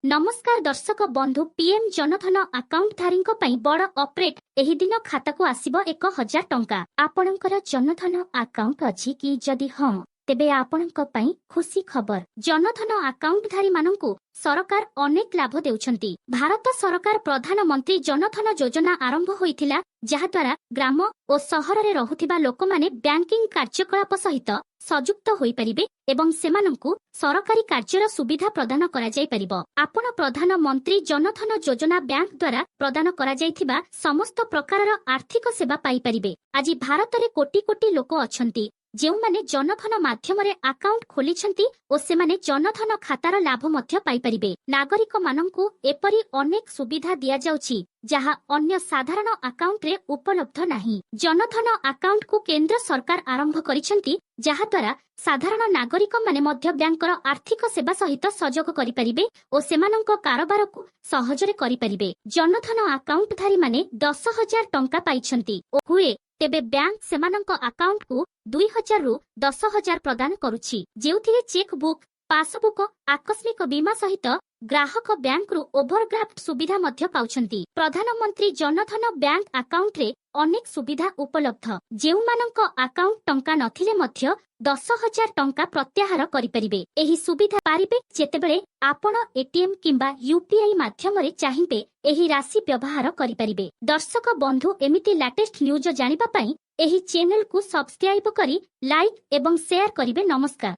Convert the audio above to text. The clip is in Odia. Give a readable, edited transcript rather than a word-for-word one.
ନମସ୍କାର ଦର୍ଶକ ବନ୍ଧୁ, ପିଏମ୍ ଜନଧନ ଆକାଉଣ୍ଟଧାରୀଙ୍କ ପାଇଁ ବଡ଼ ଅପଡେଟ୍। ଏହି ଦିନ ଖାତାକୁ ଆସିବ 1000 ଟଙ୍କା। ଆପଣଙ୍କର ଜନଧନ ଆକାଉଣ୍ଟ ଅଛି କି? ଯଦି ହଁ, ତେବେ ଆପଣଙ୍କ ପାଇଁ ଖୁସି ଖବର। ଜନଧନ ଆକାଉଣ୍ଟଧାରୀମାନଙ୍କୁ ସରକାର ଅନେକ ଲାଭ ଦେଉଛନ୍ତି। ଭାରତ ସରକାର ପ୍ରଧାନମନ୍ତ୍ରୀ ଜନଧନ ଯୋଜନା ଆରମ୍ଭ ହୋଇଥିଲା, ଯାହାଦ୍ୱାରା ଗ୍ରାମ ଓ ସହରରେ ରହୁଥିବା ଲୋକମାନେ ବ୍ୟାଙ୍କିଂ କାର୍ଯ୍ୟକଳାପ ସହିତ ସଂଯୁକ୍ତ ହୋଇପାରିବେ ଏବଂ ସେମାନଙ୍କୁ ସରକାରୀ କାର୍ଯ୍ୟର ସୁବିଧା ପ୍ରଦାନ କରାଯାଇପାରିବ। ଆପଣ ପ୍ରଧାନମନ୍ତ୍ରୀ ଜନଧନ ଯୋଜନା ବ୍ୟାଙ୍କ ଦ୍ୱାରା ପ୍ରଦାନ କରାଯାଇଥିବା ସମସ୍ତ ପ୍ରକାରର ଆର୍ଥିକ ସେବା ପାଇପାରିବେ। ଆଜି ଭାରତରେ କୋଟି କୋଟି ଲୋକ ଅଛନ୍ତି, ଯେଉଁମାନେ ଜନଧନ ମାଧ୍ୟମରେ ଆକାଉଣ୍ଟ ଖୋଲିଛନ୍ତି ଓ ସେମାନେ ଜନଧନ ଖାତାର ଲାଭ ମଧ୍ୟ ପାଇପାରିବେ। ନାଗରିକମାନଙ୍କୁ ଏପରି ଅନେକ ସୁବିଧା ଦିଆଯାଉଛି, ଯାହା ଅନ୍ୟ ସାଧାରଣ ଆକାଉଣ୍ଟରେ ଉପଲବ୍ଧ ନାହିଁ। ଜନଧନ ଆକାଉଣ୍ଟକୁ କେନ୍ଦ୍ର ସରକାର ଆରମ୍ଭ କରିଛନ୍ତି, ଯାହାଦ୍ୱାରା ସାଧାରଣ ନାଗରିକମାନେ ମଧ୍ୟ ବ୍ୟାଙ୍କର ଆର୍ଥିକ ସେବା ସହିତ ସହଯୋଗ କରିପାରିବେ ଓ ସେମାନଙ୍କ କାରବାରକୁ ସହଜରେ କରିପାରିବେ। ଜନଧନ ଆକାଉଣ୍ଟଧାରୀମାନେ 10,000 ଟଙ୍କା ପାଇଛନ୍ତି ଓ ହୁଏ, ତେବେ ବ୍ୟାଙ୍କ ସେମାନଙ୍କ ଆକାଉଣ୍ଟକୁ 2000ରୁ 10,000 ପ୍ରଦାନ କରୁଛି, ଯେଉଁଥିରେ ଚେକ୍ ବୁକ୍, ପାସବୁକ୍, ଆକସ୍ମିକ ବୀମା ସହିତ ଗ୍ରାହକ ବ୍ୟାଙ୍କରୁ ଓଭରଡ୍ରାଫ୍ଟ ସୁବିଧା ମଧ୍ୟ ପାଉଛନ୍ତି। ପ୍ରଧାନମନ୍ତ୍ରୀ ଜନଧନ ବ୍ୟାଙ୍କ ଆକାଉଣ୍ଟରେ ଅନେକ ସୁବିଧା ଉପଲବ୍ଧ। ଯେଉଁମାନଙ୍କ ଆକାଉଣ୍ଟ ଟଙ୍କା ନଥିଲେ ମଧ୍ୟ 10,000 ଟଙ୍କା ପ୍ରତ୍ୟାହାର କରିପାରିବେ। ଏହି ସୁବିଧା ପାରିବେ ଯେତେବେଳେ ଆପଣ ଏଟିଏମ୍ କିମ୍ବା ୟୁପିଆଇ ମାଧ୍ୟମରେ ଚାହିଁବେ, ଏହି ରାଶି ବ୍ୟବହାର କରିପାରିବେ। ଦର୍ଶକ ବନ୍ଧୁ, ଏମିତି ଲାଟେଷ୍ଟ ନ୍ୟୁଜ ଜାଣିବା ପାଇଁ ଏହି ଚ୍ୟାନେଲକୁ ସବସ୍କ୍ରାଇବ କରି ଲାଇକ୍ ଏବଂ ସେୟାର କରିବେ। ନମସ୍କାର।